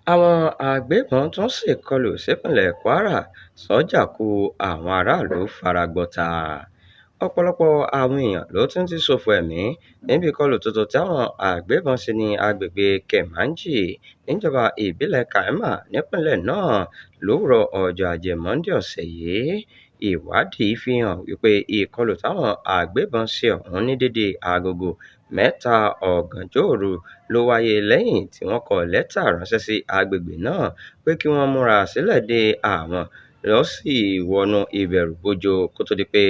Àwọn agbébọn tún ṣèkọlù sípínlẹ̀ Kwara, sójà kú, àwọn aráàlú fara gbọ́ta. Ọ̀pọ̀lọpọ̀ àwọn èèyàn ló tún ti ṣòfò ẹ̀mí níbi ìkọlù tuntun tí àwọn agbébọn ṣe ní agbègbè Kermanji níjọba ìbílẹ̀ Kaima nípínlẹ̀ náà lówùúrọ̀ ọjọ́ Ajé Monde ọ̀sẹ̀ yìí. Ìwádìí fi hàn wípé ìkọlù táwọn agbébọn ṣe ọ̀hún ní dédé aago 3 ọ̀gànjọ́ òru ló wáyé lẹ́yìn tí wọ́n kọ lẹ́tà ránṣẹ́ sí agbègbè náà pé kí wọ́n múra sílẹ̀ de àwọn ló sì wọnú ìbẹ̀rùbojo kó tó di pé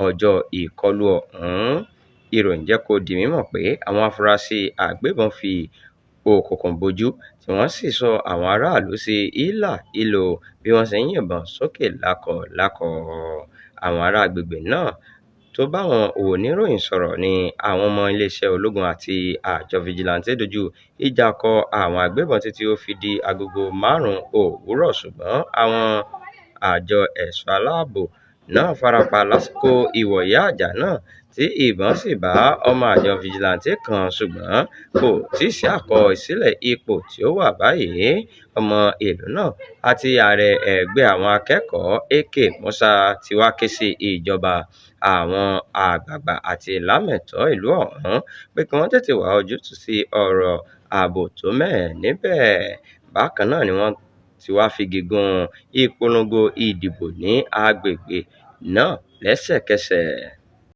ọjọ́ ìkọlù ọ̀hún. Ìròyìn jẹ́ kó di mímọ̀ pé àwọn afurasí agbébọn fi òkùnkùn bojú tí wọ́n sì sọ àwọn aráàlú sí hílàhílo bí wọ́n ṣe ń yìnbọn sókè lákọlákọ. Àwọn ará agbègbè náà tó báwọn oníròyìn sọ̀rọ̀ ní àwọn ọmọ iléeṣẹ́ ológun àti àjọ fìjìláńtẹ́ dojú ìjà kọ àwọn agbébọn títí ó fi di agogo 5 òwúrọ̀, ṣùgbọ́n àwọn àjọ ẹ̀ṣọ́ aláàbò náà farapa lásìkò ìwọ̀yáìjà náà tí ìbọn sì bá ọmọ àjọ fìjìláńtẹ́ kan, ṣùgbọ́n kò tíì sí àkọsílẹ̀ ipò tí ó wà báyìí. Ọmọ ìlú náà àti ààrẹ ẹgbẹ́ àwọn akẹ́kọ̀ọ́ AK Musa ti wá ké sí ìjọba, àwọn àgbààgbà àti lámẹ̀tọ́ ìlú ọ̀hún pé kí wọ́n tètè wá ojútùú sí ọ̀rọ̀ ààbò tó mẹ́hẹ níbẹ̀. Bákan náà ni wọ́n ti wá figi gún ìpolongo ìdìbò ní agbègbè náà lẹ́sẹ̀kẹsẹ̀.